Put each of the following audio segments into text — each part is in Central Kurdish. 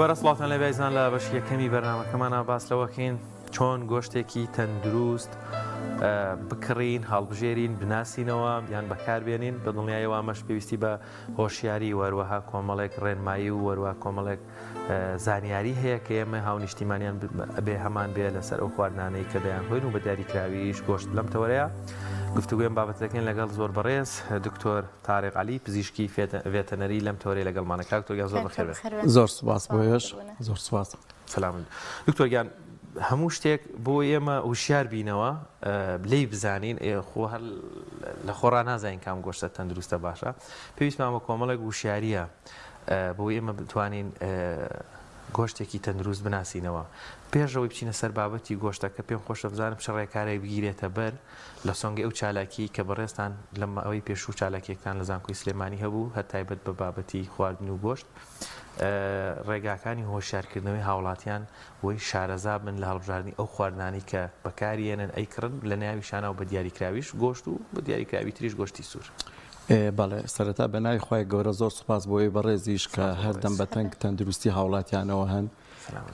دووبارە سڵاوتان لێ بایزان لە بەشی یەکەمی بەرنامەکەمانە باس لەوەکەین چۆن گۆشتێکی تەندروست بکڕین هەڵبژێرین بناسینەوە یان بەکاربێنین بە دڵنیایەوە ئەمەش پێویستی بە هۆشیاری و هەروەها کۆمەڵێک ڕێنمایی و وەروە کۆمەڵێک زانیاری هەیە کە ئێمە هاونیشتیمانیان ئەبێ هەمان بێ لەسەر ئەو خواردنانەی کە دەیانخۆین و بە دیاریکراویش گۆشت لەم تەوەرەیە گفتوگۆی ئەم بابەتە دەکەین لەگەڵ زۆر بەڕێز دکتۆر تاریق عەلی پزیشکی ڤێتەنەری لەم تەوەرەی لەگەڵمانە. کاک دکتۆر گیان زۆر بەخێر بێن. زۆر سوپاس بۆ ئێوەش. زۆر سوپاس. سەلام دکتۆر گیان هەموو شتێک بۆ ئێمە وشیار بینەوە لێی بزانین خۆ هەر لە خۆڕا نازانین کام گۆشتە تەندروستە باشە پێویستمان بە کۆمەڵێک وشیاریە بۆ ئێمە بتوانین گۆشتێکی تەندروست بناسینەوە. پێش ئەوەی بچینە سەر بابەتی گۆشتەکە پێم خۆشە بزانم چ ڕێکارێک بگیرێتە بەر لە سۆنگەی ئەو چالاکیەی کە بەڕێزتان لە ماوەی پێشوو چالاکیەکتان لە زانکۆی سلێمانی هەبوو هەر تایبەت بە بابەتی خواردن و گۆشت ڕێگاکانی هۆشیارکردنەوەی هاوڵاتیان بۆی شارەزا بن لە هەڵبژاردنی ئەو خواردنانەی کە بەکاریێنن ئەیکڕن لە ناویشانە و بە دیاریکراویش گۆشت و بە دیاریکراوی تریش گۆشتی سوور. بەڵێ سەرەتا بە ناوی خوای گەورە زۆر سوپاس بۆ ئێوەی بەڕێزیش کە هەردەم بە تەنگ تەندروستی هاوڵاتیانەوە هەن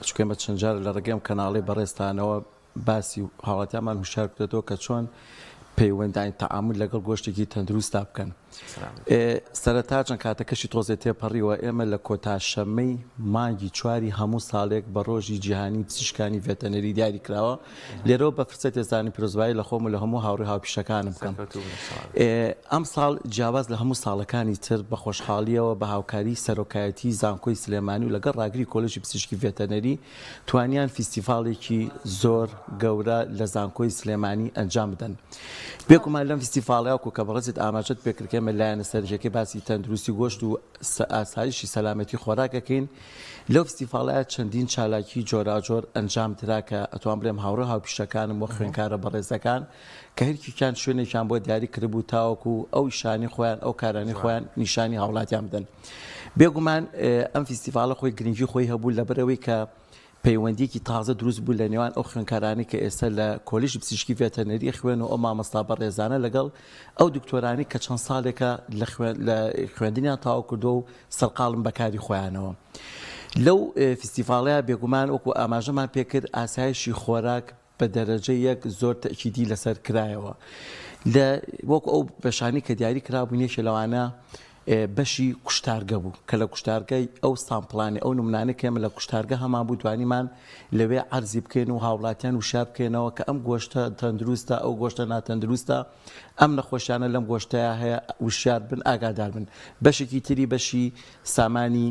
چونکە ئێمە چەند جار لە ڕێگەی ئەم کەناڵەی بەڕێزتانەوە باسی هاوڵاتیانمان هوشیار کردێتەوە کە چۆن پەیوەندانی تەعامول لەگەڵ گۆشتێکی تەندروستا بکەن. سەرەتا چەند کاتەکەشی تۆزێ تێپەڕیوە ئێمە لە کۆتا شەممەی مانگی چواری هەموو ساڵێک بە ڕۆژی جیهانی پزیشکانی ڤێتەنەری دیاری کراوە لێرەوە بە فرسەتێ زانیم پیرۆزبایی لە خۆم و لە هەموو هاوڕێ هاوپیشەکانم بکەم. ئەمساڵ جیاواز لە هەموو ساڵەکانی تر بە خۆشحاڵییەوە بە هاوکاری سەرۆکایەتی زانکۆی سلێمانی و لەگەڵ ڕاگری کۆلێژی پزیشکی ڤێتەنەری توانیان فیستیڤاڵێکی زۆر گەورە لە زانکۆی سلێمانی ئەنجام بدەن. بێگومان لەم فیستیڤاڵە وەکو کە بەڕێزت ئاماژەت پێکرد کە ئێمە لایەنە سەرەکیەکەی باسی تەندروستی گۆشت و ئاسایشی سەلامەتی خۆراک ئەکەین، لەو فستیڤاڵەیا چەندین چالاکی جۆراوجۆر ئەنجام درا کە ئەتوان بڵێم هاوڕێ و هاوپیشەکانم و خوێندکارە بەڕێزەکان کە هەرکیکیان شوێنێکیان بۆ دیاری کردبوو تاوەکو ئەو ئیشانەی خۆیان ئەو کارانەی خۆیان نیشانی هاوڵاتیان بدەن. بێگومان ئەم فیستیڤاڵە خۆی گرنگی خۆی هەبوو لەبەرئەوەی کە پەیوەندیەکی تازە دروست بوو لە نێوان ئەو خوێندکارانەی کە ئێستا لە کۆلیژی پزیشکی ڤێتەرنەری خوێن و ئەو مامۆستا بەڕێزانە لەگەڵ ئەو دکتۆرانەی کە چەند ساڵێکە لە خوێندنیان تەواو کردووە و سەرقاڵن بە کاری خۆیانەوە. لەو فیستیڤاڵەیە بێگومان وەکو ئاماژەمان پێکرد ئاسایشی خۆراک بە دەرەجە یەک زۆر تەئکیدی لەسەر کرایەوە. لە وەکو ئەو بەشانەی کە دیاری کرابوون یەکێ لەوانە بەشی کوشتارگە بوو کە لە کوشتارگە ئەو سامپڵانەی ئەو نمونانەی کە ئێمە لە کوشتارگە هەمان بوو توانیمان لەوێ عەرزی بکەین و هاوڵاتیان وشیار بکەینەوە کە ئەم گۆشتە تەندروستە ئەو گۆشتە ناتەندروستە ئەم نەخۆشیانە لەم گۆشتەیا هەیە وشیار بن ئاگادار بن بەشێکی تری بەشی سامانی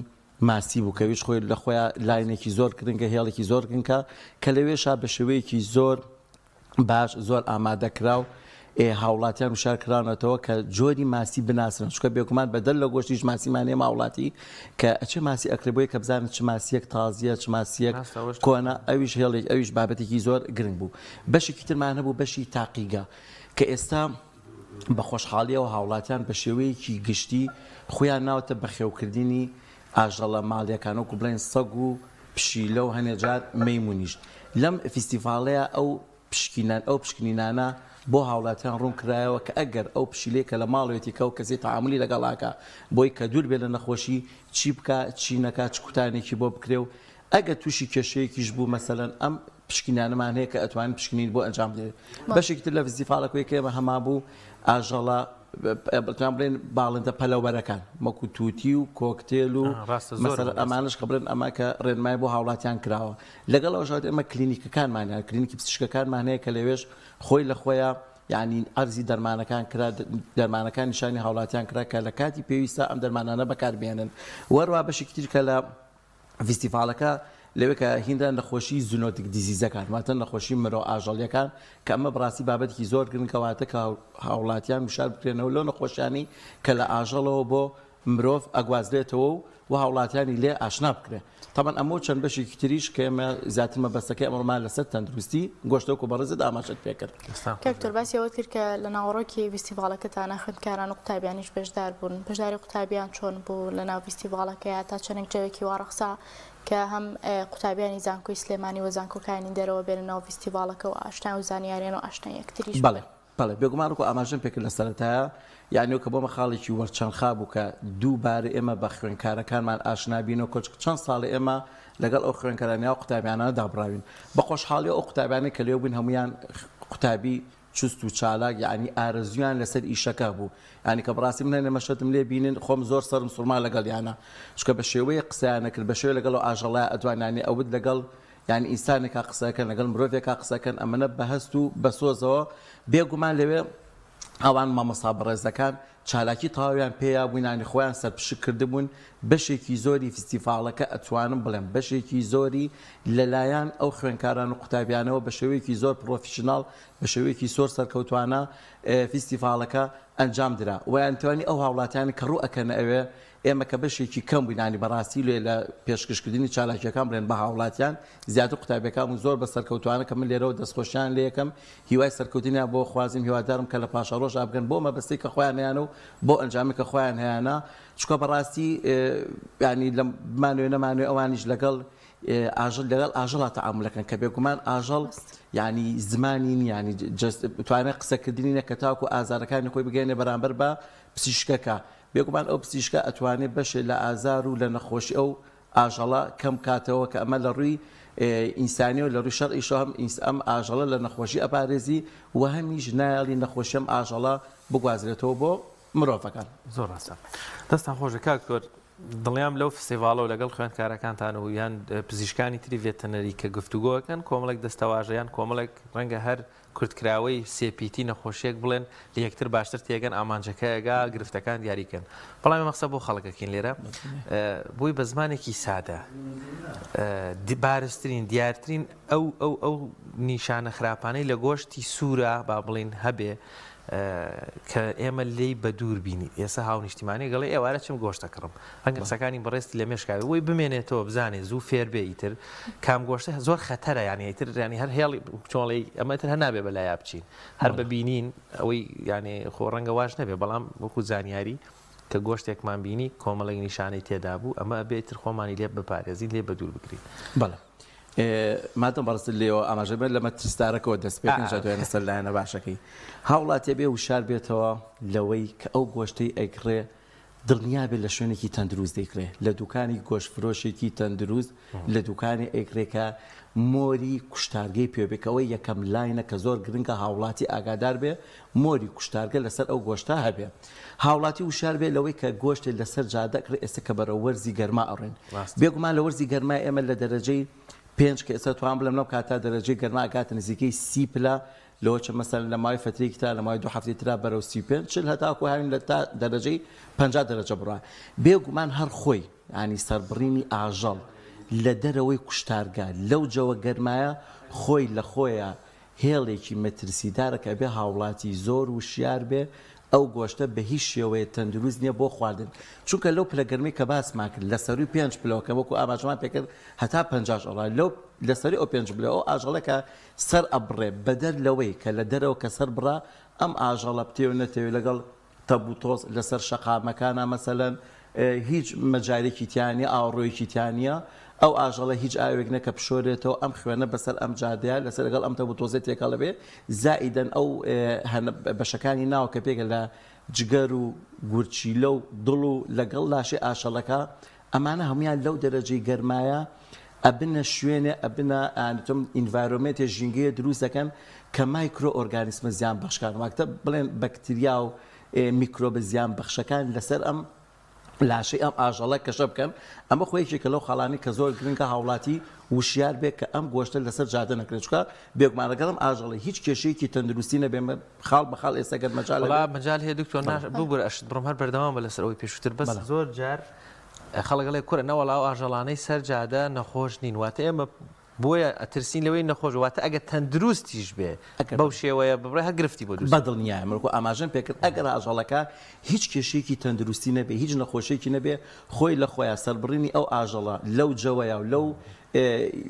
ماسی بوو کە ئەویش خۆی لە خۆیا لاینێکی زۆر گرنگە هێڵێکی زۆر گرنگە کە لەوێشا بە شێوەیەکی زۆر باش زۆر ئامادەکراو هاوڵاتیان وشار کراونەتەوە کە جۆری ماسی بناسن چونکە بێگومان بەدەر لە گۆشتیش ماسیمان هەیە هاوڵاتی کە ئەچێ ماسی ئەکرێ بۆیە کە بزانن چ ماسیەک تازیە چ ماسیەک کۆنە ئەویش هێڵێک ئەویش بابەتێکی زۆر گرنگ بوو بەشێکی ترمان هەبوو بەشی تاقیگە کە ئێستا بە خۆشحاڵیەوە هاوڵاتیان بە شێوەیەکی گشتی خویان ناوەتە بەخێوکردنی ئاژەڵە ماڵیەکان وەکو بڵێن سەگ و پشیلە و هەنێ جار مەیمونیش لەم فیستیڤاڵەیا ئەو پشکینان ئەو پشکنینانە بۆ هاوڵاتیان ڕوون کرایەوە کە ئەگەر ئەو پشیلەی کە لە ماڵێتی کە ئەو کەسەی تەعامولی لەگەڵ ئەکا بۆی کە دوور بێ لە نەخۆشی چی بکا چی نەکا چ کوتانێکی بۆ بکرێ و ئەگەر تووشی کێشەیەکیش بوو مەسەلەن ئەم پشکینانەمان هەیە کە ئەتوانین پشکنین بۆ ئەنجام بدرێت بەشێکی تر لە فستیڤاڵەکەی کە ئێمە هەمابوو ئاژەڵە بتوان بڵێن باڵندە پەلەوەرەکان وەکو توتی و کۆکتێل و مەسەلەن ئەمانەش کە بڵێن ئەمە کە ڕێنمای بۆ هاوڵاتیان کراوە لەگەڵ ئەوەش ئێمە کلینیکەکانمان هەیە کلینیکی پزیشکەکانمان هەیە کە لەوێش خۆی لە خۆیان یعنی عەرزی دەرمانەکان کرا دەرمانەکان نیشانی هاوڵاتیان کرا کە لە کاتی پێویستە ئەم دەرمانانە بەکاربێنن وەروە بەشێکی تر کە لە ڤیستیڤاڵەکە لەوێ کە هیندرا نەخۆشی zoonotic disease ەکان واتە نەخۆشی مرۆ ئاژەڵیەکان کە ئەمە بەڕاستی بابەتێکی زۆر گرنگە واتە کە هاوڵاتیان وشار بکرێنەوە لەو نەخۆشیانەی کە لە ئاژەڵەوە بۆ مرۆڤ ئەگوازرێتەوە و و هاوڵاتیانی لێ ئاشنا بکرێ تەبعەن ئەمە و چەند بەشێکی تریش کە ئێمە زیاتر مەبەستەکەی ئەمڕۆمان لەسەر تەندروستی گۆشتە وەکو بەڕێزت ئاماژەت پێکرد. کاک دکتۆر باسی ئەوەت کرد کە لە ناوەڕۆکی ڤیستیڤاڵەکەتانا خوێندکاران و قوتابیانیش بەشدار بوون، بەشداری قوتابیان چۆن بوو لە ناو ڤیستیڤاڵەکەیا تا چەندێک جەوێکی وا ڕەخسا کە هەم قوتابیانی زانکۆی سلێمانی و زانکۆکانی دەرەوە بێنە ناو ڤیستیڤاڵەکە و ئاشنای و زانیاریان و ئاشنای یەکتریش بەڵێ. بەڵێ بێگومان وەکو ئاماژەم پێکرد لە سەرەتایە یانی وەکە بۆمە خاڵێکی وەرچەرخا بوو کە دووبارە ئێمە بە خوێندکارەکانمان ئاشنا بینەوە کۆچ چەند ساڵی ئێمە لەگەڵ ئەو خوێندکاران یا قوتابیانە دابڕاوین بە خۆشحاڵی ئەو قوتابیانەی کە لێو بووین هەمویان قوتابی چوست و چالاک یعنی ئارەزویان لەسەر ئیشەکە بوو یعنی کە بەڕاستی من هەنێ مەشهەدم لێ بینن خۆم زۆر سەرم سوڕما لەگەڵیانە چونکە بە شێوەیەک قسەیان نەکرد بە شێوەیە لەگەڵ ئەو ئاژەڵە ئەدوان یعنی ئەوت لەگەڵ یانی ئینسانێکا قسەکەن لەگەڵ مرۆڤێکا قسەکەن ئەمەنە بە هەست و بە سۆزەوە بێگومان لەوێ ئەوان مامۆستا بەڕێزەکان چالاکی تەواویان پێیا بووین یانی خۆیان سەرپشک کردبوون بەشێکی زۆری فستیڤاڵەکە ئەتوانم بڵێم بەشێکی زۆری لەلایەن ئەو خوێنکاران و قوتابیانەوە بە شێوەیەکی زۆر پڕۆفیشناڵ بە شێوەیەکی زۆر سەرکەوتوانە فیستیڤاڵەکە ئەنجام درا ویان توانی ئەو هاوڵاتیانی کە ڕوو ئەکەنە ئەوێ ئێمە کە بەشێکی کەم بووین یانی بەڕاستی لێ لە پێشکەشکردنی چالاکییەکان بڵێن بە هاوڵاتیان زیاتر قوتابیەکان بوون زۆر بە سەرکەوتوانە کە من لێرەوە دەستخۆشیان لێ یەکەم هیوای سەرکەوتنیان بۆ خوازیم هیوادارم کە لە پاشەڕۆژا بگەن بۆ مەبەستەی کە خۆیان هەیانە و بۆ ئەنجامی کە خۆیان هەیانە چونکە بەڕاستی یانی لە بمانەوێ نەمانەوێ ئەوانیش لەگەڵ ئاژەڵ لەگەڵ ئاژەڵا تەعامول ئەکەن کە بێگومان ئاژەڵ یانی زمانی نییە یانی توانای قسەکردنی نییە کە تاکو ئازارەکانی خۆی بگەیەنێ بەرامبەر بە پزیشکەکە بێگومان ئەو پزیشکە ئەتوانێ بەشێ لە ئازار و لە نەخۆشی ئەو ئاژەڵە کەم بکاتەوە کە ئەمە لە ڕووی ئینسانیەوە لە ڕووی شەرعیشەوە هەم ئەم ئاژەڵە لە نەخۆشی ئەپارێزی و هەمیش نایەڵی نەخۆشی ئەم ئاژەڵە بگوازرێتەوە بۆ مرۆڤەکان. زۆر ڕاستە. دەستتان خۆش بێت کاک دکتۆر. دڵنیام لەو فستیڤاڵە و لەگەڵ خوێندکارەکانتان و یان پزیشکانی تری ڤێتەنەری کە گفتوگۆ ئەکەن کۆمەڵێک دەستەواژە یان کۆمەڵێک ڕەنگە هەر کورتکراوەی سێ پیتی نەخۆشیەک بڵێن لە یەکتر باشتر تێگەن ئامانجەکە ئەگا گرفتەکان دیاری کەن بەڵام ئێمە قسە بۆ خەڵک ئەکەین لێرە بۆی بە زمانێکی سادە بارزترین دیارترین ئەو ئەو ئەو نیشانە خراپانەی لە گۆشتی سوورە با بڵین هەبێ کە ئێمە لێی بە دوور بینی ئێستا هاونیشتیمانی گەڵێ ئێوارە چم گۆشت دەکڕم ڕەنگە قسەکانی بەڕێزت لە مێشکا بێ بۆی بمێنێتەوە بزانێ زوو فێر بێ ئیتر کام گۆشتە زۆر خەتەرە یانی ئیتر یانی هەر هێڵی چۆڵی ئەمە ئیتر هەر نابێ بەلایا بچین هەر بە بینین ئەوەی یانی خۆ ڕەنگە واش نەبێ بەڵام وەکو زانیاری کە گۆشتێکمان بینی کۆمەڵێک نیشانەی تێدا بوو ئەمە ئەبێ ئیتر خۆمانی لێ بپارێزین لێ بەدوور بگرین. بەڵێ مادەم بەڕێزت لێوە ئاماژە بە لە مەترسدارەکەوە دەست پێ بکەین جا دوای سەر لایەنە باشەکەی هاوڵاتیە بێ وشار بێتەوە لەوەی کە ئەو گۆشتەی ئەیکڕێ دڵنیا بێت لە شوێنێکی تەندروست دەیکڕێ، لە دوکانی گۆشتفرۆشێکی تەندروست، لە دوکانی ئەیکڕێ کە مۆری کوشتارگەی پێ بێ، کە ئەوە یەکەم لاینە کە زۆر گرنگە هاوڵاتی ئاگادار بێ مۆری کوشتارگە لەسەر ئەو گۆشتە هەبێ. هاوڵاتی وشیار بێ لەوەی کە گۆشتێ لەسەر جادە ئەکڕێ ئێستا کە بەرەو وەرزی گەرما ئەڕۆین. بێگومان لە وەرزی گەرما ئێمە لە دەرەجەی پێنج کە ئێستا توان بڵێم لەم کاتە دەرەجەی گەرما ئەگاتە نزیکەی 30 پلە لەوەچە مەسەلەن لە ماوەی فەترەیەکی ترا لە ماوەی دوو هەفتەی ترا بەرەو 35 40 هەتاکو هاوین لە تا دەرەجەی 50 دەرەجە بڕا بێ گومان هەر خۆی یانی سەربڕینی ئاژەڵ لە دەرەوەی کوشتارگە لەو جەوە گەرمایە خۆی لە خۆیا هێڵێکی مەترسیدارە کە ئەبێ هاوڵاتی زۆر وشیار بێ ئەو گۆشتە بە هیچ شێوەیە تەندروست نیە بۆ خواردن چونکە لەو پلە گەرمەی کە باسمان کرد لە سەروی پێنج پلەوە کە وەکو ئاماژەمان پێکرد هەتا پەنجاش ئەڕا لەو لە سەروی ئەو پێنج پلە ئەو ئاژەڵە کە سەر ئەبڕێ بەدەر لەوەی کە لە دەرەوە کە سەر بڕا ئەم ئاژەڵە بتەوێ نەتەوێ لەگەڵ تەپ و تۆز لەسەر شەقامەکانا مەسەلەن هیچ مەجالێکی تیا نیە ئاوەڕۆیەکی تیا نیە ئەو ئاژەڵە هیچ ئاوێک نە کە بشۆرێتەوە ئەم خوێنە بەسەر ئەم جادەیە لەسەر لەگەڵ ئەم تەپ و تۆزێ تێکەڵ ئەبێ زائیدەن ئەو هەنە بەشەکانی ناوە کە پێکە لە جگەر و گورچیلە و دڵ و لەگەڵ لاشەی ئاژەڵەکە ئەمانە هەموویان لەو دەرەجەی گەرمایە ئەبنە شوێنێ ئەبنە ئانتم environment ێ ژینگەیە دروست دەکەن کە مایکرۆ ئۆرگانیسمە زیان بەخشکان واتە بڵێن بەکتریا و میکرۆبە زیان بەخشەکان لەسەر ئەم لاشەی ئەم ئاژەڵە کەشە بکەن ئەمە خۆ یەکێکە لەو خاڵانی کە زۆر گرنگە هاوڵاتی وشیار بێ کە ئەم گۆشتە لەسەر جادە نەکرێت چونکە بێگومان لەگەڵ ئەم ئاژەڵە هیچ کێشەیەکی تەندروستی نەبێ خاڵ بە خاڵ ئێستا گەر مەجال وەڵا مەجال هەیە دکتۆر ناش ببورە ئەشت بڕم هەر بەردەوام بە لەسەر ئەوەی پێشووتر بەس زۆر جار خەڵک ئەڵێ کورە نەوەڵا ئەو ئاژەڵانەی سەر جادە نەخۆش نین واتە ئێمە بۆیە ئەترسین لەوەی نەخۆش واتە ئەگەر تەندروستیش بێ بەو شێوەیە ببڕێ هەر گرفتی بۆ دروست بەدڵنیایە وەکو ئاماژەم پێکرد ئەگەر ئاژەڵەکە هیچ کێشەیەکی تەندروستی نەبێ هیچ نەخۆشیەکی نەبێ خۆی لە خۆیا سەربڕینی ئەو ئاژەڵە لەو جەوەیا و لەو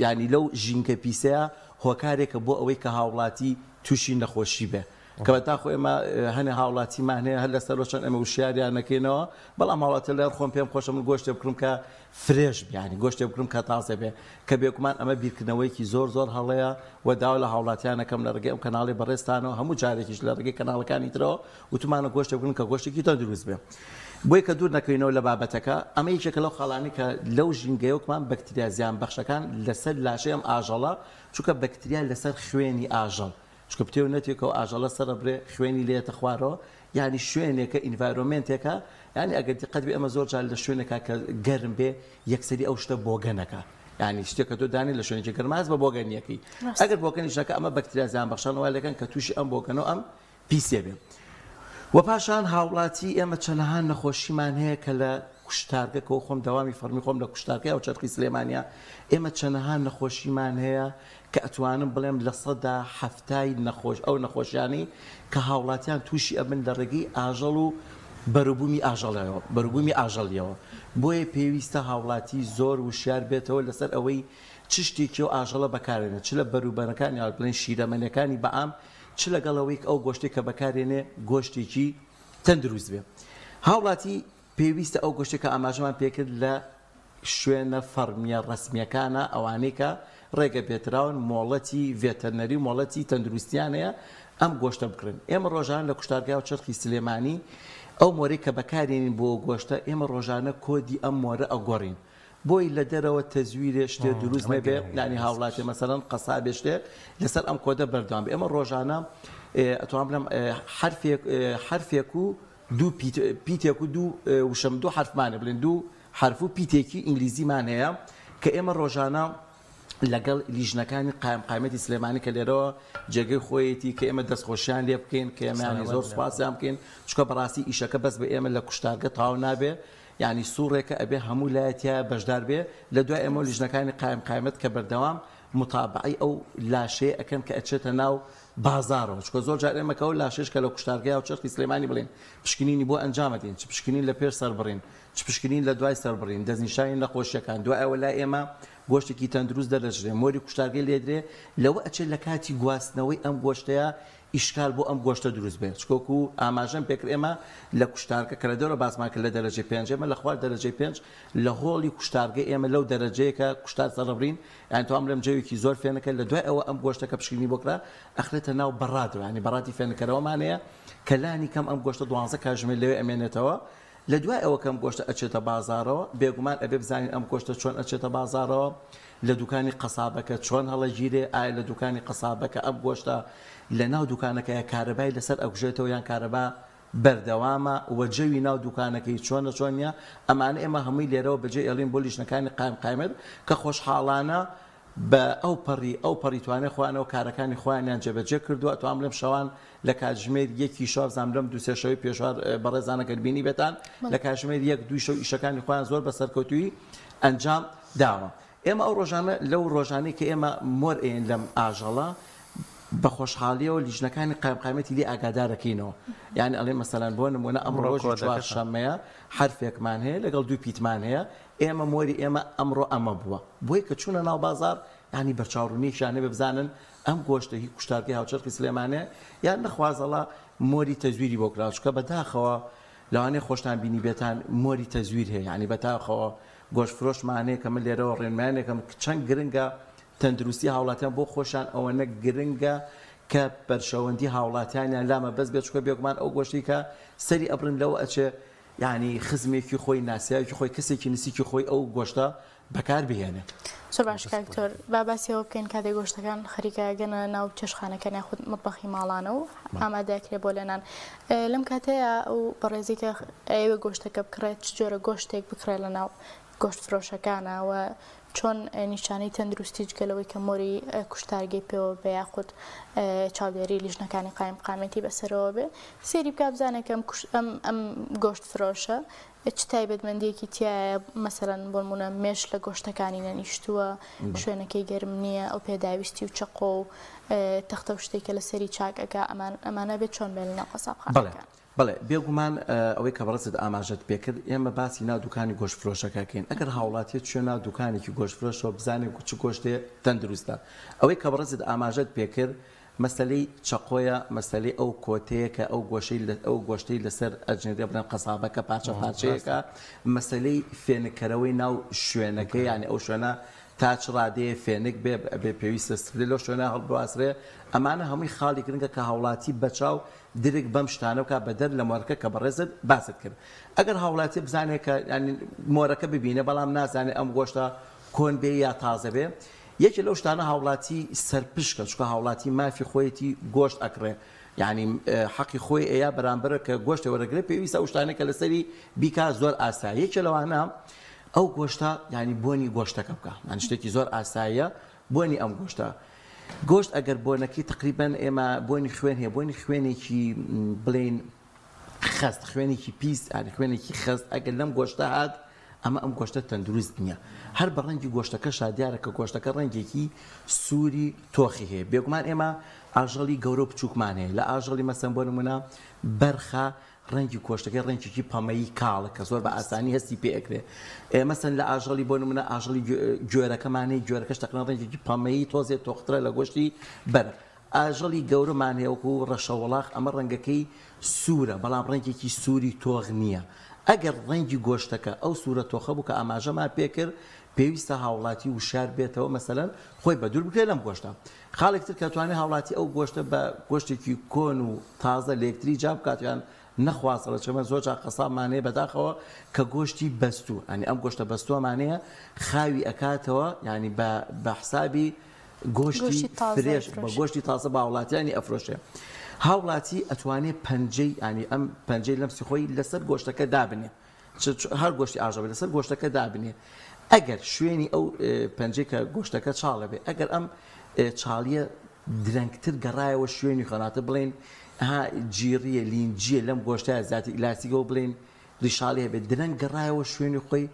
یانی لەو ژینگە پیسەیا هۆکارێکە بۆ ئەوەی کە هاوڵاتی تووشی نەخۆشی بێ. کە بەداخۆ ئێمە هەنێ هاوڵاتیمان هەیە هەر لەسەرەوە چەند ئێمە وشیاریان نەکەینەوە، بەڵام هاوڵاتی لەگەڵ خۆم پێم خۆشە من گۆشتێ بکڕم کە fresh بێ یانی گۆشتێ بکڕم کە تازە بێ، کە بێگومان ئەمە بیرکردنەوەیەکی زۆر زۆر هەڵەیە و داوا لە هاوڵاتیان ئەکەم لە ڕێگەی ئەم کەناڵەی بەڕێزتانەوە هەموو جارێکیش لە ڕێگەی کەناڵەکانی ترەوە وتومانە گۆشتێ بکڕن کە گۆشتێکی تەندروست بێ. بۆیە کە دوور نەکەوینەوە لە بابەتەکە ئەمە یەکێکە لەو خاڵانەی کە لەو ژینگەیەوکمان بەکتریا زیانبەخشەکان لەسەر لاشەی ئەم ئاژەڵە چونکە بەکتریا لەسەر خوێنی ئاژەڵ چونکە پتێو نەتێکە و ئاژەڵە سەرەبرێ خوێنی لێتە خوارەوە یانی شوێنێکە environment ێکە یانی ئەگەر دیقەت بێ ئەمە زۆر جار لە شوێنێکا کە گەرم بێ یەکسەری ئەو شتە بۆگەنەکە یانی شتێک کە تۆ دانی لە شوێنێکی گەرم هەست بە بۆگەنیەکەی ئەگەر بۆگەنیش نەکا ئەمە بەکتریا زیانبەخشان وا لەکەن کە تووشی ئەم بۆگەنە و ئەم پیسیە بێ وە پاشان هاوڵاتی ئێمە چەنەها نەخۆشیمان هەیە کە لە کوشتارگە کەوە خۆم دەوامی فەڕمی خۆم لە کوشتارگەی هاوچەرخی سلێمانیە ئێمە چەنەها نەخۆشیمان هەیە کە ئەتوانم بڵێم 70% ی نەخۆش ئەو نەخۆشیانەی کە هاوڵاتیان تووشی ئەبن لە ڕێگەی ئاژەڵ و بەروبوومی ئاژەڵەوە بەروبوومی ئاژەڵیەوە بۆیە پێویستە هاوڵاتی زۆر وشیار بێتەوە لەسەر ئەوەی چ شتێکی ئەو ئاژەڵە بەکارێنێت چ لە بەروبەرەکانی بڵێن شیرەمەنیەکانی بەعام چ لەگەڵ ئەوەی ئەو گۆشتەی کە بەکارێنێ گۆشتێکی تەندروست بێ. هاوڵاتی پێویستە ئەو گۆشتەی کە ئاماژەمان پێکرد لە شوێنە فەڕمیە ڕەسمیەکانە ئەوانەی کە ڕێگە پێدراون مۆڵەتی ڤێتەرنەری و مۆڵەتی تەندروستیان هەیە ئەم گۆشتە بکڕن. ئێمە ڕۆژانە لە کوشتارگای و چەرخی سلێمانی ئەو مۆرەی کە بەکارێنین بۆ گۆشتە ئێمە ڕۆژانە کۆدی ئەم مۆرە ئەگۆڕین بۆی لە دەرەوە تەزویرێ شتێ دروست نەبێ یانی هاوڵاتێ مەسەلەن قەسابێ شتێ لەسەر ئەم کۆدە بەردەوام بێ ئێمە ڕۆژانە ئەتوانم بڵێم حەرفێک حەرفێک و دوو پیت پیتێک و دوو وشەم دوو حەرفمانە بڵێن دوو حەرف و پیتێکی ئینگلیزیمان هەیە کە ئێمە ڕۆژانە لەگەڵ لیژنەکانی قایمقامیەتی سلێمانی کە لێرەوە جێگەی خۆیەتی کە ئێمە دەستخۆشیان لێ بکەین کە ئێمەیانی زۆر سوپاسیان بکەین چونکە بەڕاستی ئیشەکە بەس بە ئێمە لە کوشتارگە تەواو نابێ یانی سوڕێکە ئەبێ هەموو لایە تیایا بەشدار بێ لە دوای ئێمەوە لیژنەکانی قایم قایمەت کە بەردەوام موتابەعەی ئەو لاشەیە ئەکەن کە ئەچێتە ناو بازاڕەوە چونکە زۆر جار ئێمە کە ئەو لاشەیەش کە لە کوشتارگە یا چەرخی سلێمانی بڵێن پشکنینی بۆ ئەنجام ئەدەین چ پشکنین لە پێش سەربڕین چ پشکنین لە دوای سەربڕین دەستنیشانی نەخۆشیەکان دوای ئەوە لای ئێمە گۆشتێکی تەندروست دەرەچرێ مۆری کوشتارگەی لێدرێ لەوە ئەچێت لە کاتی گواستنەوەی ئەم گۆشتەیە ئیشکال بۆ ئەم گۆشتە دروست بێت چونکە وەکو ئاماژەم پێکرد ئێمە لە کوشتارگە کە لە دەرەوە باسمان کرد لە دەرەجەی پێنج ئێمە لە خوار دەرەجەی پێنج لە هۆڵی کوشتارگە ئێمە لەو دەرەجەیە کە کوشتار سەرەبڕین یانی توام بڵێم جەوێکی زۆر فێنکە لە دوای ئەوە ئەم گۆشتە کە پشکنینی بۆ کرا ئەخرێتە ناو بەڕادەوە یانی بەڕادی فێنکەرەوەمان هەیە کە لانی کەم ئەم گۆشتە 12 کاژمێر لەوێ ئەمێنێتەوە لە دوای ئەوە کە ئەم گۆشتە ئەچێتە بازاڕەوە، بێگومان ئەبێ بزانین ئەم گۆشتە چۆن ئەچێتە بازاڕەوە، لە دوکانی قەسابەکە چۆن هەڵەگیرێ، ئایا لە دوکانی قەسابەکە ئەم گۆشتە لە ناو دوکانەکەیا کارەبای لەسەر ئەکوژێتەوە یان کارەبا بەردەوامە و جەوی ناو دوکانەکەی چۆنە چۆن نیە، ئەمانە ئێمە هەمووی لێرەوە بەجێ ئێڵین بۆ لیژنەکانی قایم قایمەت کە خۆشحاڵانە بە ئەو پەڕی ئەو پەڕی توانای خۆیانەوە کارەکانی خۆیانیان جێبەجێ کردووە، ئەتوانم بڵێم شەوان لە کاتژمێر یەکی شەو بزانم لەم دوو سێ شەوەی پێشوار بەڕێزان ئەگەر بینیبێتان لە کاتژمێر یەک دووی شەو ئیشەکانی خۆیان زۆر بە سەرکەوتوویی ئەنجام داوە. ئێمە ئەو ڕۆژانە لەو ڕۆژانەی کە ئێمە مۆر ئەیەین لەم ئاژەڵە بە خۆشحاڵیەوە لیژنەکانی قایمقامیەتی لێ ئاگادارەکەینەوە یانی ئەڵێ مەسەلەن بۆ نموونە ئەمڕۆ ڕۆژی چوارشەممەیە حەرفێکمان هەیە لەگەڵ دوو پیتمان هەیە ئێمە مۆری ئێمە ئەمڕۆ ئەمە بووە بۆیە کە چوونە ناو بازاڕ یانی بەرچاوڕوونیەکیان هەبێ بزانن ئەم گۆشتە هی کوشتارگەی هاوچەرخی سلێمانیە یان نەخوازەڵا مۆری تەزویری بۆ کراوە چونکە بەداخەوە لەوانەیە خۆشتان بینیبێتان مۆری تەزویر هەیە یانی بەداخەوە گۆشت فرۆشمان هەیە کە من لێرەوە ڕێنمایانێکم چەند گرنگە تەندروستی هاوڵاتیان بۆ خۆشیان ئەوەنە گرنگە کە بەرژەوەندی هاوڵاتیانیان لا مەبەست بێت چونکە بێگومان ئەو گۆشتەی کە سەری ئەبڕن لەوە ئەچێ یانی خزمێکی خۆی ناسیاوێکی خۆی کەسێکی نزیکی خۆی ئەو گۆشتە بەکار بهێنێ. زۆر باشە کاک دکتۆر با باسی ئەوە بکەین کاتێک گۆشتەکان خەریکە ئەگەنە ناو چێشتخانەکان یاخود مەتبەخی ماڵانە و ئامادە ئەکرێ بۆ لێنان لەم کاتەیە ئەو بەڕێزی کە ئەیەوێ گۆشتەکە بکڕێت چ جۆرە گۆشتێک بکڕێ لە ناو گۆشت فرۆشەکانە و چۆن نیشانەی تەندروستی جگە لەوەی کە مۆری کوشتارگەی پێوە بێ یاخود چاودێری لیژنەکانی قایمقامێتی بەسەرەوە بێ سەیری بکا بزانێ کە ئەم ئەم گۆشت فرۆشە چ تایبەتمەندیەکی تیایە مەسەلەن بۆ نمونە مێش لە گۆشتەکانی نەنیشتووە شوێنەکەی گەرم نییە ئەو پێداویستی و چەقۆ و تەختە و شتێک کە لەسەری چاک ئەکا ئەمانە بێت چۆن بێن لەناو قەسابخانەکان؟ بەڵێ بێگومان ئەوەی کە بەڕێزت ئاماژەت پێکرد ئێمە باسی ناو دوکانی گۆشت فرۆشەکە ئەکەین ئەگەر هاوڵاتیە چوە ناو دوکانێکی گۆشت فرۆشەوە بزانێ چ گۆشتێ تەندروستە ئەوەی کە بەڕێزت ئاماژەت پێکرد. مەسەلەی چەقۆیە، مەسەلەی ئەو کۆتەیە کە ئەو گۆشەی ئەو گۆشتەی لەسەر ئەجنرێ بڵێن قەسابەکە پارچە پارچەیەکە، مەسەلەی فێنککەرەوەی ناو شوێنەکە یانی ئەو شوێنە تا چ ڕادەیە فێنک بێ ئەبێ پێویستە سپرێ لەو شوێنە هەڵبواسرێ، ئەمانە هەمووی خاڵی گرنگە کە هاوڵاتی بەچاو درک بەم شتانە بکا بەدەر لە مۆرەکە کە بەڕێزت باست کرد. ئەگەر هاوڵاتی بزانێ کە یانی مۆرەکە ببینێ بەڵام نازانێ ئەم گۆشتە کۆن بێ یا تازە بێ، یەکێ لەو شتانە هاوڵاتی سەرپشکە چونکە هاوڵاتی مافی خۆیەتی گۆشت ئەکڕێ یانی حەقی خۆی ئەیا بەرامبەر کە گۆشتێ وەرەگرێ پێویستە ئەو شتانەی کە لەسەری بیکا زۆر ئاسایە یەکێ لەوانە ئەو گۆشتە یانی بۆنی گۆشتەکە بکا یانی شتێکی زۆر ئاساییە بۆنی ئەم گۆشتە گۆشت ئەگەر بۆنەکەی تقریبا ئێمە بۆنی خوێن هەیە بۆنی خوێنێکی بڵێین خەست خوێنێکی پیس یانی خوێنێکی خەست ئەگەر لەم گۆشتە هات ئەمە ئەم گۆشتە تەندروست نییە هەر بە ڕەنگی گۆشتەکەشا دیارە کە گۆشتەکە ڕەنگێکی سووری تۆخی هەیە بێگومان ئێمە ئاژەڵی گەورە و بچووکمان هەیە لە ئاژەڵی مەسەن بۆ نمونە بەرخە ڕەنگی گۆشتەکەی ڕەنگێکی پەمەیی کاڵە کە زۆر بە ئاسانی هەستی پێ ئەکرێ مەسەن لە ئاژەڵی بۆ نمونە ئاژەڵی گوێرەکەمان هەیە گوێرەکەش تەقریبا ڕەنگێکی پەمەیی تۆزێ تۆخترە لە گۆشتی بەرخ ئاژەڵی گەورەمان هەیە وەکو ڕەشەوڵاخ ئەمە ڕەنگەکەی سوورە بەڵام ڕەنگێکی سووری تۆخ نییە ئەگەر ڕەنگی گۆشتەکە ئەو سوورە تۆخە بوو کە ئاماژەمان پێکرد پێویستە هاوڵاتی وشار بێتەوە مەسەلەن خۆی بەدوور بگرێت لەم گۆشتە خاڵێک تر کە توانێت هاوڵاتی ئەو گۆشتە بە گۆشتێکی کۆن و تازە لە یەکتری جیا بکات یان نەخوازڵە چەمە زۆر جار قەسابمان هەیە بەداخەوە کە گۆشتی بەستوو یانی ئەم گۆشتە بەستووەمان هەیە خاوی ئەکاتەوە یانی بە بە حسابی گۆشتی فرێش بە گۆشتی تازە بە هاوڵاتیانی ئەفرۆشێ هاوڵاتی ئەتوانێ پەنجەی ینی ئەم پەنجەی لەمسی خۆی لەسەر گۆشتەکە دابنێ هەر گۆشتی ئاژەڵ لەسەر گۆشتەکە دابنێ ئەگەر شوێنی ئەو پەنجەی کە گۆشتەکە چاڵە بێ ئەگەر ئەم چاڵیە درەنگتر گەڕایەوە شوێنی خۆناتە بڵێن ها جیڕیە لینجیە لەم گۆشتە زیاتر ئیلاستیکەوە بڵێن ڕیشاڵی هەبێت درەنگ گەڕایەوە شوێنی خۆی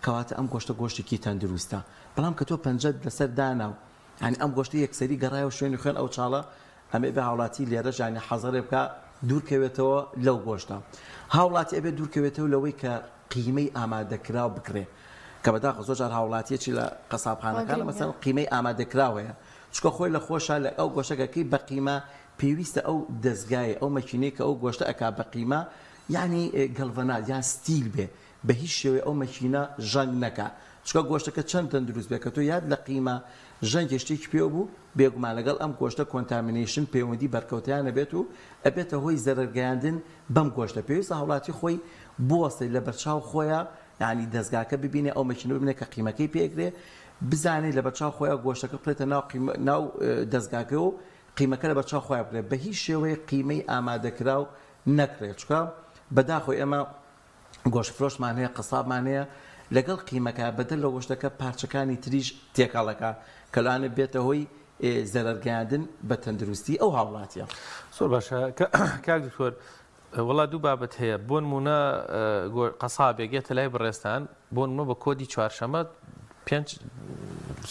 کەواتە ئەم گۆشتە گۆشتێکی تەندروستە بەڵام کە تۆ پەنجەت لەسەر دانا و یانی ئەم گۆشتە یەکسەری گەڕایەوە شوێنی خوێن ئەو چاڵە ئەمە ئەبێ هاوڵاتی لێرەش یانی حەزەرێ بکا دوور کەوێتەوە لەو گۆشتە هاوڵاتی ئەبێ دوور کەوێتەوە لەوەی کە قیمەی ئامادەکراو بکرێ کە بەداخەوە زۆر جار هاوڵاتیەکی لە قەسابخانەکان مەسەن قیمەی ئامادەکراو هەیە چونکە خۆی لە خۆشا لە ئەو گۆشەکەکەی بە قیمە پێویستە ئەو دەزگایە ئەو مەکینەی کە ئەو گۆشتە ئەکا بە قیمە یانی گەڵڤەناز یان ستیل بێ بە هیچ شێوەیە ئەو مەکینە ژەنگ نەکا چونکە گۆشتەکە چەند تەندروست بێ کە تۆ یاد لە قیمە ژەنگێ شتێکی پێوە بوو بێگومان لەگەڵ ئەم گۆشتە contamination پەیوەندی بەرکەوتەیان ئەبێت و ئەبێتە هۆی زەرەر گەیاندن بەم گۆشتە پێویستە هاوڵاتی خۆی بوەستێت لەبەرچاو خۆیا یانی دەزگاکە ببینێ ئەو مەکینە ببینێ کە قیمەکەی پێ ئەکرێ بزانێ لەبەرچاو خۆیا گۆشتەکە بخرێتە ناو قیمە ناو دەزگاکەی و قیمەکە لەبەرچاو خۆیا بکرێ بە هیچ شێوەیەک قیمەی ئامادەکراو نەکڕێت چونکە بەداخەوە ئێمە گۆشت فرۆشمان هەیە قەسابمان هەیە لەگەڵ قیمەکە بەدەر لە گۆشتەکە پارچەکانی تریش تێکەڵەکە کە لەوانەیە بێتە هۆی زەرەر گەیاندن بە تەندروستی ئەو هاوڵاتیە. زۆر باشە کاک دکتۆر وەڵا دوو بابەت هەیە بۆ نمونە قەسابێک یەتە لای بەڕێزتان بۆ نمونە بە کۆدی چوارشەمە پێنج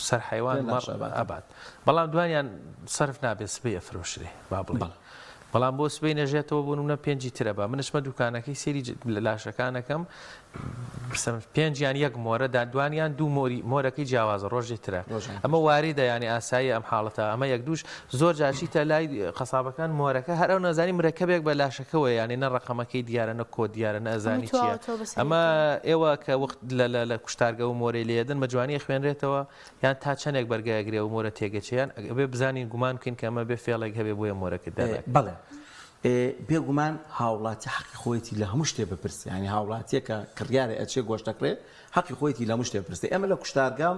سەر حیوان مەڕ ئەبات بەڵام دوانیان سەرف نابێت سبەی ئەفرۆشرێ با بڵێ بەڵام بۆ سبەی نەژێتەوە بۆ نمونە پێنجی ترە بە منشمە دوکانەکەی سێری لاشەکانەکەم پێنجیان یەک مۆرە دا دوانیان دوو مۆری مۆرەکەی جیاوازە ڕۆژی ترە ئەمە واریدە یانی ئاسایی ئەم حاڵەتە ئەمە یەک دووش زۆر جار چیتە لای قەسابەکان مۆرەکە هەر ئەو نازانی مرەکەبێک بە لاشەکەوە یانی نە ڕقەمەکەی دیارە نە کۆد دیارە نە ئەزانی چییە ئەمە ئێوە کە وەخت لە کوشتارگە و مۆرەی لێدن بە جوانی خوێنرێتەوە یان تا چەندێک بەرگایگرێ و مۆرە تێگەچیان ئەبێ بزانین گومان بکەین کە ئەمە بێ فێڵێک هەبێ بۆیە مۆرەکە دەرناکرێت. بەڵێ بێگومان هاوڵاتی حەقی خۆیەتی لە هەموو شتێ بپرسێ یانی هاوڵاتیە کە کڕیارە ئەچێ گۆشت ئەکڕێ حەقی خۆیەتی لە هەموو شتێ بپرسێ ئێمە لە کوشتارگە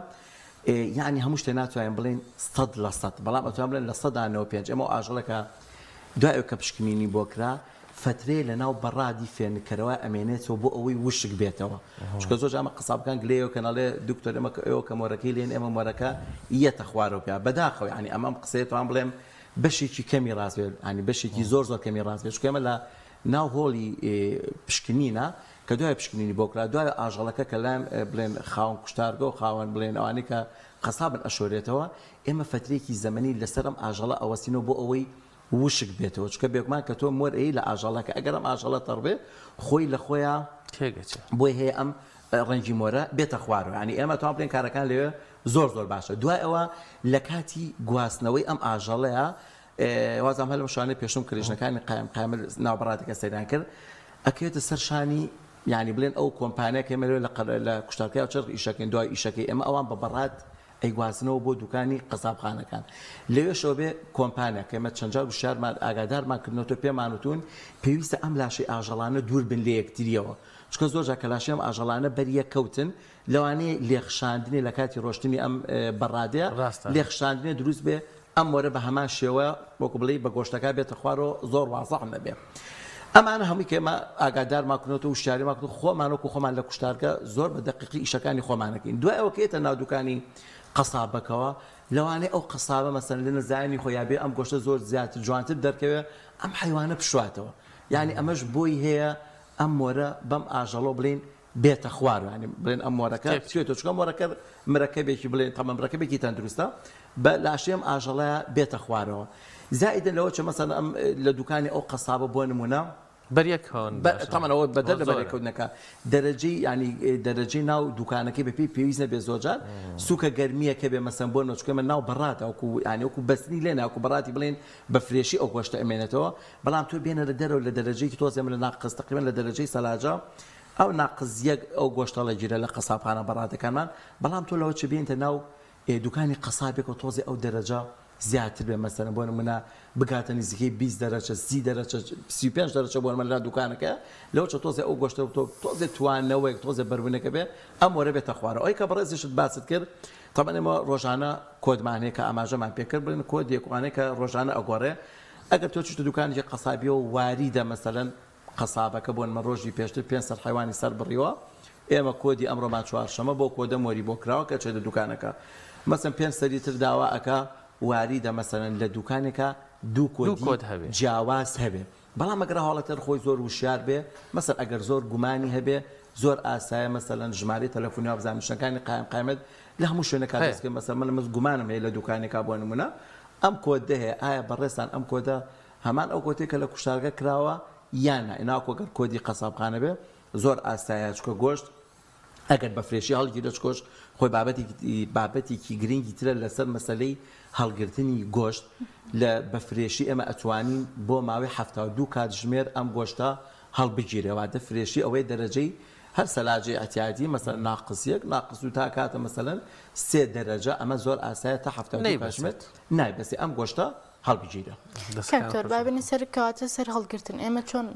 یانی هەموو شتێ ناتوانین بڵێین 100% بەڵام ئەتوان بڵێن 95% ئێمە ئاژەڵەکە دوای ئەو کە پشکنینی بۆ کرا فترەیە لە ناو بەڕادی فێنککەرەوە ئەمێنێتەوە بۆ ئەوەی وشک بێتەوە چونکە زۆر جامە قەسابەکان گلەیەوە کە ناڵێ دکتۆر ئێمە ئێوە کە مۆرەکەی لێن ئێمە مۆرەکە یەتە خوارەوە پیا بەداخەوە یانی ئەمەم قسەیە توان بڵێم بەشێکی کەمی ڕاست بێت ینی بەشێکی زۆر زۆر کەمی ڕاست بێت چونکە ئێمە لە ناو هۆڵی پشکنینە کە دوای پشکنینی بۆ کرا دوای ئاژەڵەکە کە لایەن بڵێن خاوەن کوشتارگە و خاوەن بڵێن ئەوانەی کە قەسابن ئەشۆرێتەوە ئێمە فەترێکی زەمەنی لەسەر ئەم ئاژەڵە ئەوەستینەوە بۆ ئەوەی وشک بێتەوە چونکە بێگومان کە تۆ مۆر ئەی لە ئاژەڵەکە ئەگەر ئەم ئاژەڵە تەڕ بێ خۆی لە خۆیا تێگەچێ بۆی هەیە ئەم ڕەنگی مۆرە بێتە خوارەوە یانی ئێمە توان بڵێن کارەکان لەوێ زۆر زۆر باشە دوای ئەوە لە کاتی گواستنەوەی ئەم ئاژەڵەیە وازم هەر لەم شوانەی پێشوم کە لیژنەکانی قایم قایمە ناو بەڕاتەکە سەیریان کرد ئەکەوێتە سەر شانی یانی بڵێن ئەو کۆمپانیا کە ئێمە لەوێ لە قەر لە کوشتارگای چەرخ ئیشەکەین دوای ئیشەکەی ئێمە ئەوان بە بەڕات ئەیگوازنەوە بۆ دوکانی قەسابخانەکان لەوێشەوە بێ کۆمپانیا کە ئێمە چەند جار وشیارمان ئاگادارمان کردنەوە پێمان وتون پێویستە ئەم لاشەی ئاژەڵانە دوور بن لە یەکتریەوە چونکە زۆر جار کە لاشەی ئەم ئاژەڵانە بەر یەک کەوتن لەوانەیە لێخشاندنێ لە کاتی ڕۆشتنی ئەم بەڕادەیە ڕاستە. لێخشاندنێ دروست بێ ئەم مۆرە بە هەمان شێوە وەکو بڵێی بە گۆشتەکە بێتە خوارەوە زۆر وازح نەبێ. ئەمانە هەمووی کە ئێمە ئاگادارمان کردووەتەوە وشیاریمان کردووە خۆمان وەکو خۆمان لە کوشتارگە زۆر بە دەقیقی ئیشەکانی خۆمان ئەکەین. دوای ئەوە کە یەتە ناو دوکانی قەسابەکەوە لەوانەیە ئەو قەسابە مەسەلەن لە نەزانی خۆی یا بێ ئەم گۆشتە زۆر زیاتر جوانتر دەرکەوێ ئەم حەیوانە بشواتەوە. یانی ئەمەش بۆی هەیە ئەم مۆرە بەم ئاژەڵەوە بڵێین بێتە خوار یانی بڵێن ئەم مۆرەکە بچێتەوە چونکە مۆرەکە مرەکەبێکی بڵێن تەمەن مرەکەبێکی تەندروستە بە لاشەی ئەم ئاژەڵەیە بێتە خوارەوە زائیدن لەوە چە مەسەن ئەم لە دوکانی ئەو قەسابە بۆ نمونە بەریەکەون تەمەن ئەوە بەدەر لە بەرێکەوتنەکە دەرەجەی ینی دەرەجەی ناو دوکانەکەی بەپێی پێویست نەبێ زۆرجار سوکە گەرمیەکە بێ مەسەن بۆ نۆچکە من ناو بەڕات وەکو ینی وەکو بەستنی لێ ناکو بەڕاتی بڵێن بە فرێشی ئەو گۆشتە ئەمێنێتەوە بەڵام تۆ بێنە لە دەرەوە لە دەرەجەیەکی تۆزێ من لە ناقس تقریبا لە دەرەجەی سەلاجە ئەو ناقس یەک ئەو گۆشتە ڵەگیرە لە قەسابخانە بەڕادەکانمان بەڵام تۆ لەوە چ بێنیتە ناو دوکانی قەسابێکەوە تۆزێ ئەو دەرەجە زیاتر بێ مەسەلەن بۆ نمونە بگاتە نزیکەی 20 دەرەچە 30 دەرەچە 35 دەرەچە بۆ نمونە لە دوکانەکە لەوە چە تۆزێ ئەو گۆشتە تۆ تۆزێ توانەوەیەک تۆزێ بەربوونەکە بێ ئەم وەرە بێتە خوارەوە ئەوەی کە بەڕێزیشت باست کرد تەبعەن ئێمە ڕۆژانە کۆدمان هەیە کە ئاماژەمان پێ کرد بڵێن کۆدێک وانەیە کە ڕۆژانە ئەگۆڕێ ئەگەر تۆ چیتە دوکانێکی قەسابیەوە واریدە مەسەلەن قەسابەکە بۆ نمە ڕۆژی پێشتر پێنج سەر حەیوانی سەر بڕیوە ئێمە کۆدی ئەمڕۆمان چوارشەمە بۆ کۆدە مۆری بۆ کراوە کە چێتە دوکانەکە مەسەن پێنج سەری تر داوا ئەکا واریدە مەسەلەن لە دوکانێکا دوو دوو کۆدی کۆد هەبێ. جیاواز هەبێ بەڵام ئەگەر هاوڵاتیان خۆی زۆر وشیار بێ مەسەن ئەگەر زۆر گومانی هەبێ زۆر ئاسایە مەسەلەن ژمارەی تەلەفۆنی وابزانم شتەکانی قایم قایمەت لە هەموو شوێنێکا هەیە. دەست کەوێ مەسەلەن من مەس گومانم هەیە لە دوکانێکا بۆ نمونە ئەم کۆدە هەیە ئایا بەڕێزتان ئەم کۆدە هەمان ئەو کۆتەی کە لە کوشتارگە کراوە یان نا ناکۆ گەر کۆدی قەسابخانە بێ زۆر ئاسایە چکە گۆشت ئەگەر بە فرێشی هەڵگیرێ چکۆش خۆی بابەتێکی بابەتێکی گرنگی ترە لەسەر مەسەلەی هەڵگرتنی گۆشت لە بە فرێشی ئێمە ئەتوانین بۆ ماوەی 72 کاتژمێر ئەم گۆشتە هەڵبگیرێ واتە فرێشی ئەوەی دەرەجەی هەر سەلاجەی ئەتیادی مەسەلەن ناقس یەک ناقس دوو تا کاتە مەسەلەن سێ دەرەجە ئەمە زۆر ئاسایە تا 72 کاتژمێر نەیبەسێت. نایبەسێ ئەم گۆشتە هەڵبگیرێ. کاک تۆر با بێینە سەر کەواتە سەر هەڵگرتن ئێمە چۆن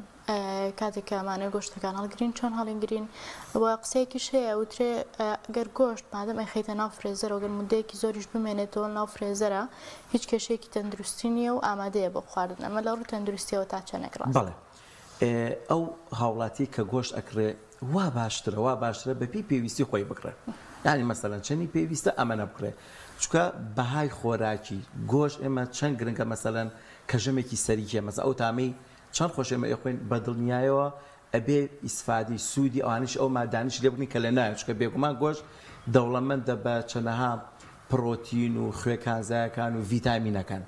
کاتێک کە ئەمانەوێ گۆشتەکان هەڵگرین چۆن هەڵینگرین و قسەیەکیش هەیە وترێ گەر گۆشت مادەم ئەیخەیتە ناو فرێزەرەوە گەر مدەیەکی زۆریش بمێنێتەوە ناو فرێزەرە هیچ کێشەیەکی تەندروستی نییە و ئامادەیە بۆ خواردن ئەمە لە ڕووی تەندروستیەوە تا چەندێک ڕاستە؟ بەڵێ ئەو هاوڵاتیەی کە گۆشت ئەکڕێ وا باشترە وا باشترە بە پێی پێویستی خۆی بکڕێ یانی مەسەلەن چەنی پێویستە ئەمەنە بکڕێ چونکە بەهای خۆراکی گۆشت ئێمە چەند گرنگە مەسەلەن کە ژەمێکی سەریکیە مەسە ئەو تامەی چەند خۆش ئێمە ئەیخۆین بە دڵنیایەوە ئەبێ ئیسفادەی سوودی ئەوانیش ئەو مادانیش لێ بکەین کە لە نایە چونکە بێگومان گۆشت دەوڵەمەندە بە چەنەها پڕۆتین و خوێ کانزایەکان و ڤیتامینەکان.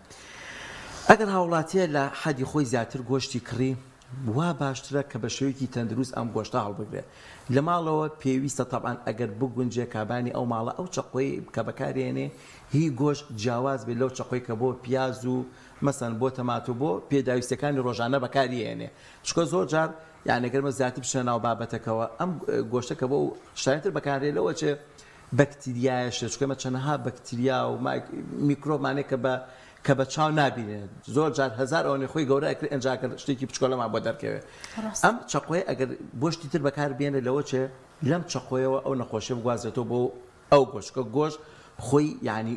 ئەگەر هاوڵاتیە لە حەدی خۆی زیاتر گۆشتی کڕی وا باشترە کە بە شێوەیەکی تەندروست ئەم گۆشتە هەڵبگرێ لە ماڵەوە پێویستە تەبعەن ئەگەر بگونجێ کابانی ئەو ماڵە ئەو چەقۆی کە بەکارێنێ هی گۆشت جیاواز بێت لەو چەقۆی کە بۆ پیاز و مەسەن بۆ تەماتە و بۆ پێداویستیەکانی ڕۆژانە بەکاری ئێنێ چونکە زۆر جار یانی گەر مە زیاتر بچنە ناو بابەتەکەوە ئەم گۆشتە کە بۆ شتانی تر بەکارێ لەوە چێ بەکتریایە شتێ چونکە ئێمە چەنەها بەکتریا و میکرۆبمان هەیە کە بە کە بە چاو نابینێت زۆر جار هەزار ئەوەنەی خۆی گەورە ئەکرێ ئینجا ئەگەر شتێکی بچکۆلەمان بۆ دەرکەوێ ئەم چەقۆیە ئەگەر بۆ شتی تر بەکار بێنێ لەوە چێ لەم چەقۆیەوە ئەو نەخۆشیە بگوازرێتەوە بۆ ئەو گۆشت چونکە گۆشت خۆی یانی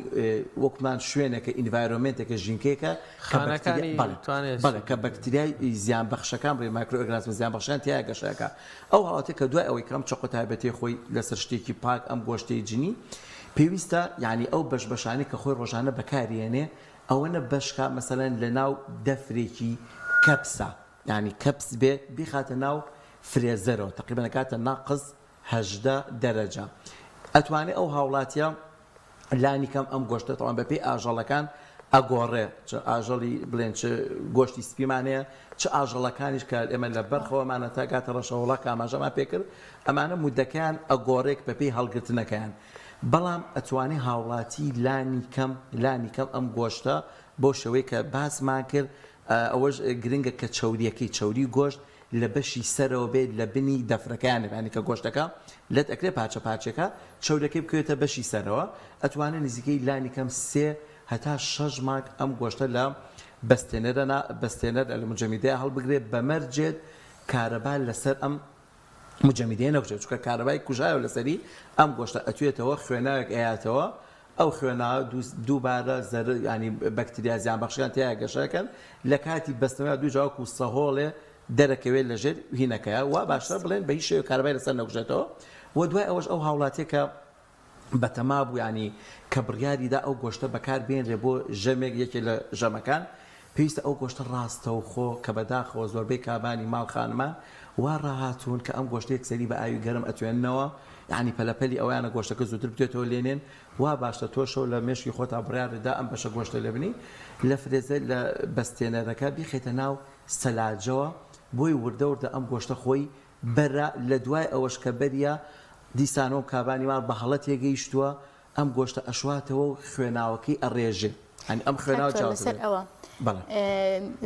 وەکمان شوێنێکە environment ێکە ژینکەیەکە کە بەکتریا خانەکانی بەڵێ توانێت بەڵێ سوود کە بەکتریای زیان بەخشەکان بڵێ مایکرۆئۆرگانیزمە زیان بەخشەکان تیایا گەشە ئەکا ئەو هاوڵاتیە کە دوای ئەوەی کە ئەم چەقۆ تایبەتیە خۆی لەسەر شتێکی پاک ئەم گۆشتەی جنی پێویستە یانی ئەو بەش بەشانەی کە خۆی ڕۆژانە بەکاری ئەنێ ئەوەنە بەش کا مەسەلەن لە ناو دەفرێکی کەپسا یانی کەپس بێ بیخاتە ناو فرێزەرەوە تەقریبەن ئەکاتە ناقس 18 دەرەجە ئەتوانێ ئەو هاوڵاتیە لانی کەم ئەم گۆشتە تەوان بەپێی ئاژەڵەکان ئەگۆڕێ چ ئاژەڵی بڵێن چ گۆشتی سپیمان هەیە چ ئاژەڵەکانیش کە ئێمە لە بەرخەوەمانە تا گاتە ڕەشەوەڵا کە ئاماژەمان پێکرد ئەمانە مودەکەیان ئەگۆڕێک بەپێی هەڵگرتنەکەیان بەڵام ئەتوانێ هاوڵاتی لانی کەم لانی کەم ئەم گۆشتە بەو شێوەی کە باسمان کرد ئەوەش گرنگە کە چەوریەکەی چەوری گۆشت لە بەشی سەرەوە بێت لە بنی دەفرەکەیان نەبێت یانی کە گۆشتەکە لەت ئەکرێ پارچە پارچەکە چەورەکەی بکەوێتە بەشی سەرەوە ئەتوانێت نزیکەی لانی کەم سێ هەتا شەش مانگ ئەم گۆشتە لە بەستێنەرە نا بەستێنەر لە مجەمیدەیا هەڵبگرێت بە مەرجێت کارەبا لەسەر ئەم مجەمیدەیە نەکوژێت چونکە کارەبای کوژایەوە لەسەری ئەم گۆشتە ئەتوێتەوە خوێناوێک ئەیاتەوە ئەو خوێناوە دووبارە زەرەر یانی بەکتریا زیانبەخشەکان تیایا گەشە ئەکەن لە کاتی بەستنەوەیا دوو جا وەکو سەهۆڵێ دەرەکەوێت لە ژێر هینەکەیا وا باشترە بڵێن بە هیچ شێوەیەک کارەبای لەسەر نەکوژێتەوە و دوای ئەوەش ئەو هاوڵاتیە کە بەتەما بوو یانی کە بڕیاری دا ئەو گۆشتە بەکار بێنرێ بۆ ژەمێک یەکێ لە ژەمەکان پێویستە ئەو گۆشتە ڕاستەوخۆ کە بەداخەوە زۆربەی کابانی ماڵ خانمان وا ڕاهاتوون کە ئەم گۆشتە یەکسەری بە ئاوی گەرم ئەتوێننەوە یانی پەلە پەلی ئەوەیانە گۆشتەکە زووتر بتوێتەوە لێنێن وا باشتە تۆ شەو لە مێشکی خۆتا بڕیارت دا ئەم بەشە گۆشتە لێبنی لە فرێزەر لە بەستێنەرەکە بیخەیتە ناو سەلاجەوە بۆی وردە وردە ئەم گۆشتە خۆی بەرە لە دوای ئەوەش کە بەریە دیسانەوە کابانی ماڵ بە هەڵە تێگەیشتووە ئەم گۆشتە ئەشواتەوە و خوێناوەکەی ئەڕێژێ یانی ئەم خوێناوە دکتۆر لەسەر جیاوازە ئەوە بەڵێ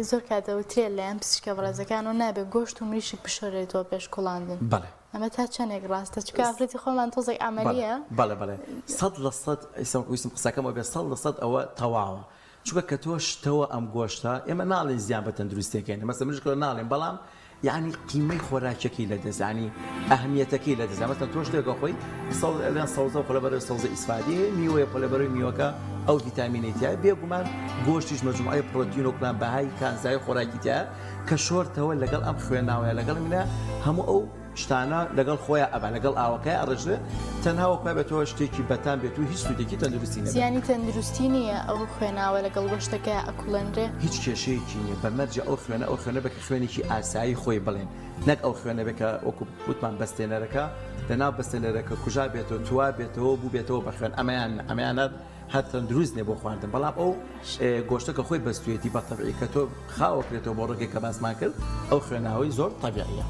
زۆر کات دەوترێت لایەن پزیشکە بەڕێزەکانەوە نابێت گۆشت و مریشک بشۆرێتەوە پێش کوڵاندن بەڵێ ئەمە تا چەندێک ڕاستە چونکە ئافرەتی خۆمان تۆزێک بەڵێ عەمەلیە بەڵێ بەڵێ 100% ئیستا ویستم قسەکەم ئەوە بێ 100% ئەوە تەواوە چونکە کە تۆ شتەوە ئەم گۆشتە ئێمە ناڵێین زیان بە تەندروستیەکەی مەسەلەن منیش کە ناڵێم بەڵام یعنی قیمەی خۆراکیەکەی لە دەست یعنی ئەهمیەتەکەی لە دەست مەسەلەن تۆ شتێک خۆی سەوز ئەلێن سەوزە خۆ لەبەرەوەی سەوزە ئیسفادەی هەیە میوەیە خۆ لەبەرەوەی میوەکە ئەو ڤیتامینەی تیایە بێگومان گۆشتیش مەجموعەی پرۆتین و کلان بەهای کانزایی خۆراکی تیایە کە شۆرتەوە لەگەڵ ئەم خوێناوەیە لەگەڵ منە هەموو ئەو شتانە لەگەڵ خۆیا ئەبا لەگەڵ ئاوەکەیا ئەڕێژرێ تەنها وەک وابێت تۆ شتێکی بەتام بێت و هیچ سوودێکی تەندروستی نەبێت. زیانی تەندروستی نییە ئەو خوێناوە لەگەڵ گۆشتەکەیا ئەکوڵێنرێ؟ هیچ کێشەیەکی نییە بە مەرجێ ئەو خوێنە ئەو خوێنە بێت کە خوێنێکی ئاسایی خۆی بڵێن نەک ئەو خوێنە بێت کە وەکو وتمان بەستێنەرەکە لەناو بەستێنەرەکە کوژا بێتەوە توا بێتەوە بووبێتەوە بە خوێن ئەمەیان ئەمەیان هەر هەر تەندروست نیە بۆ خواردن بەڵام ئەو گۆشتە کە خۆی بەستویەتی بە تەبعی کە تۆ خاوەکرێتەوە بۆ ڕێگەی کە باسمان کرد ئەو خوێناوەی زۆر تەبیعیە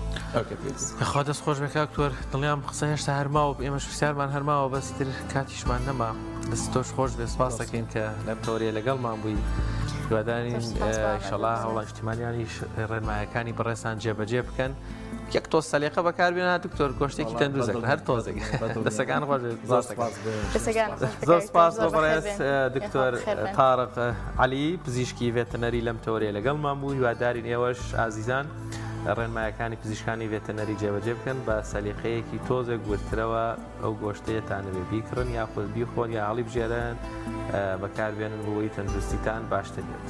خوا دەست خۆش بێ کاک تۆر دڵنیام قسە هێشتا هەر ماوە ئێمەش پرسیارمان هەر ماوە بەس تر کاتیشمان نەما دەست تۆش خۆش بێ سپاس دەکەین کە لەم تەوەرەیە لەگەڵمان بووی هیوادارین ئیشەڵا هاوڵاتیمانیانیش ڕێنمایەکانی بەڕێزتان جێبەجێ بکەن. یەک تۆز سەلیقە بەکاربێنە دکتۆر گۆشتێکی تەندروست دەکرێت هەر تۆزێک دەسەکان خۆش زۆر سپاس بۆ بەڕێز دکتۆر تارق عەلی پزیشکی ڤێتەنەری لەم تەوەرەیە لەگەڵمان بوو هیوادارین ئێوەش ئازیزان ڕێنمایەکانی پزیشکانی ڤێتەنەری جێبەجێ بکەن بە سەلیقەیەکی تۆزێک وردترەوە ئەو گۆشتەیەتانەوێ بیکڕن یاخود بیخۆن یا هەڵی بژێرن بەکاربێنن بۆ ئەوەی تەندروستیتان باشتر بێت.